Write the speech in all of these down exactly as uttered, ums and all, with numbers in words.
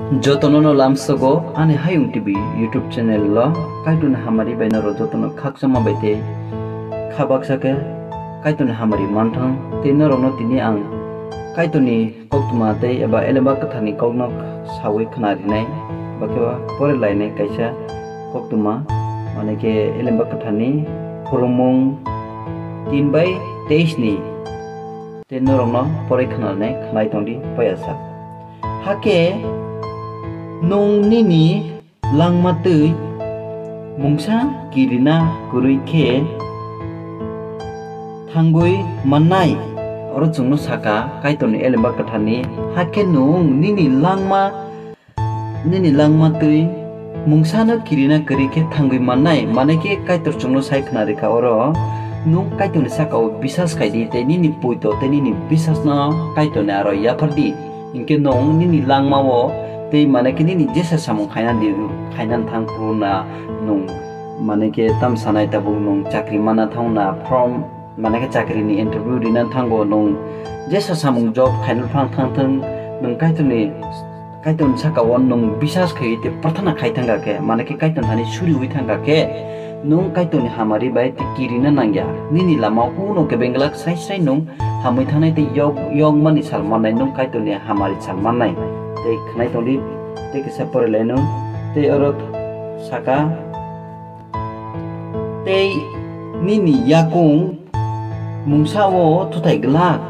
Jotono no lamsogo ani Hayung T V YouTube channel lo Kaitorni hamari bai norok jotono khakchangma bai tei kha baksa khe Kaitorni hamari manthang tei norokno tini ang Kaitorni koktwma tei eba Elemba Kwtharni kokno sawi khna rinai, ba khe ba pore lainai kaisa koktwma, mane khe Elemba Kwtharni phwrwngmung tin bai teis ni tei norokno pore khna rinai khnai tongdi payasa. Hakhe nwng nini langma twi mungsa kirina kwrwi khe thangwi mannai. Oro chwngno saka Kaitorni Elemba Kwtharni, hakhe nwng nini langma, nini langma twi mungsano kirina kwrwi khe thangwi mannai. Mane khe Kaitor chwngno sai khna rikha oro, nwng Kaitorni saka-o bisas khai di tei nini poito tei nini bisasno Kaitorni aro yaphar di. Hinkhe nwng nini langmao tei mane khe nini jesa samung khaina di, khaina thang phuru na nwng mane khe tam sanai tabuk nwng chakri mana thang na form mane khe chakri ni interview rina thango nwng jesa samung job khaina phang thang thang nwng Kaitorni, Kaitorni saka o nwng bisas khai tei prarthana khai thang khe mane khe Kaitor thani suri ui thang khe nwng Kaitorni hamari bai tei kirina nangya. Nini lama o kuno kebeng glak sai sai nwng hamwi thangnai tei yok, yokmani sal mannai, nwng Kaitorni hamari sal mannai. Tei khnai tongdi, tei kisa pore lai nwng. Tei oro saka, tei nini yakung mungsa o thuthai glak.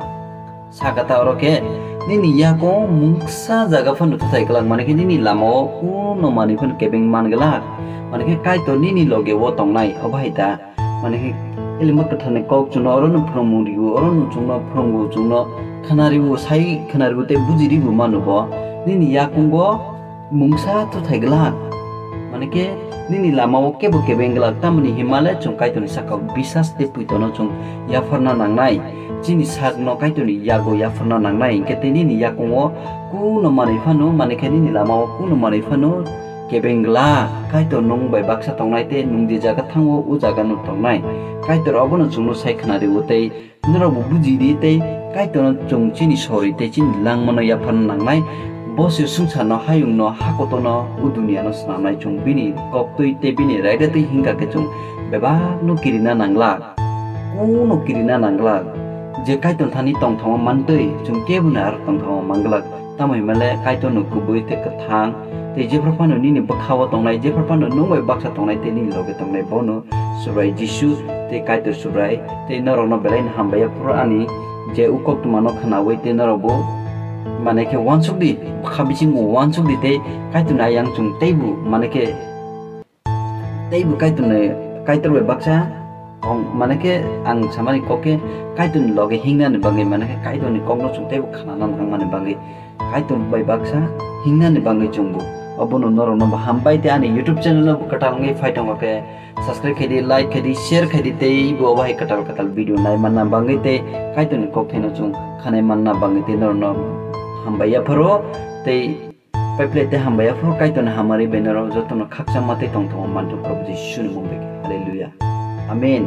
Saka ta oro khe, nini yakung mungsa jaga phano thuthai glak, mane khe nini lama o kuno manwi phano kebeng man glak. Mane khe Kaitor nini loge o tongnai, obo hai ta. Mane khe Elemba Kwtharni kok chwngno oro no phwrwngmung rio, oro no chwngno phwrwngo, chwngno khna rio, sai khna rio tei buji rio mano bo. Nini yakungo mungsa thuthai glak. Mane khe nini lama o kebo kebeng glak, tamoni himale chwng Kaitorni saka o bisas tei puitono chwng yapharna nangnai. Chini sakno Kaitorni yago yapharna nangnai, hinkhe tei nini yakungo kuno manwi phano, mane khe nini lama o kuno manwi phano kebeng glak. Kaitor nwng bai baksa tongnai tei nwng je jaga thango, o jaga no tongnai. Kaitor obono chwngno sai khna rio tei norokbo buji di tei Kaitorno chwng chini sori tei chini langmano yapharna nangnai. Bo se swngcharno, hayungno, hakotorno, o duniano swnamnai. Chwng bini koktwi tei bini raida twi hinkha khe chwng bebakno kirina nanglak. Kuno kirina nanglak. Je Kaitor thani tongthoma mantwi chwng kebono aro tongthoma manglak. Tamo himale Kaitorno kubui tei kwthang tei jephru phano nini bwkha-o tongnai, jephru phano nwng bai baksa tongnai tei nini loge tongnai, bono Subrai Jisu tei Kaitor Subrai tei norokno belai no hambai ya phuru ani je o koktwmano khnaui tei norokbo mane khe uansuk di, bwkha bisingo uansuk di tei Kaitorni ayang chwng teibo mane khe teibo Kaitorni, Kaitor bai baksa tong, mane khe ang samani kok khe Kaitorni loge hingnani bagwi, mane khe Kaitorni kokno chwng teibo khnana nangmani bagwi, Kaitor bai baksa hingnani bagwi chwngbo. Obono norokno bo hambai tei ani YouTube channel no bo kwtal wngwi phai tongo khe subscribe khaidi, like khaidi, share khaidi tei bo bahai kwtal kwtal video nai manna bagwi tei Kaitorni kokthaino chwng khanai manna bagwi tei norokno hambai yapharo tei Paiple tei hambai yaphuru Kaitorni hamari bai norok jotono khakchangma tei tongthokma manthok Probhu Jisuni mung bai khe. Hallelujah. Amen.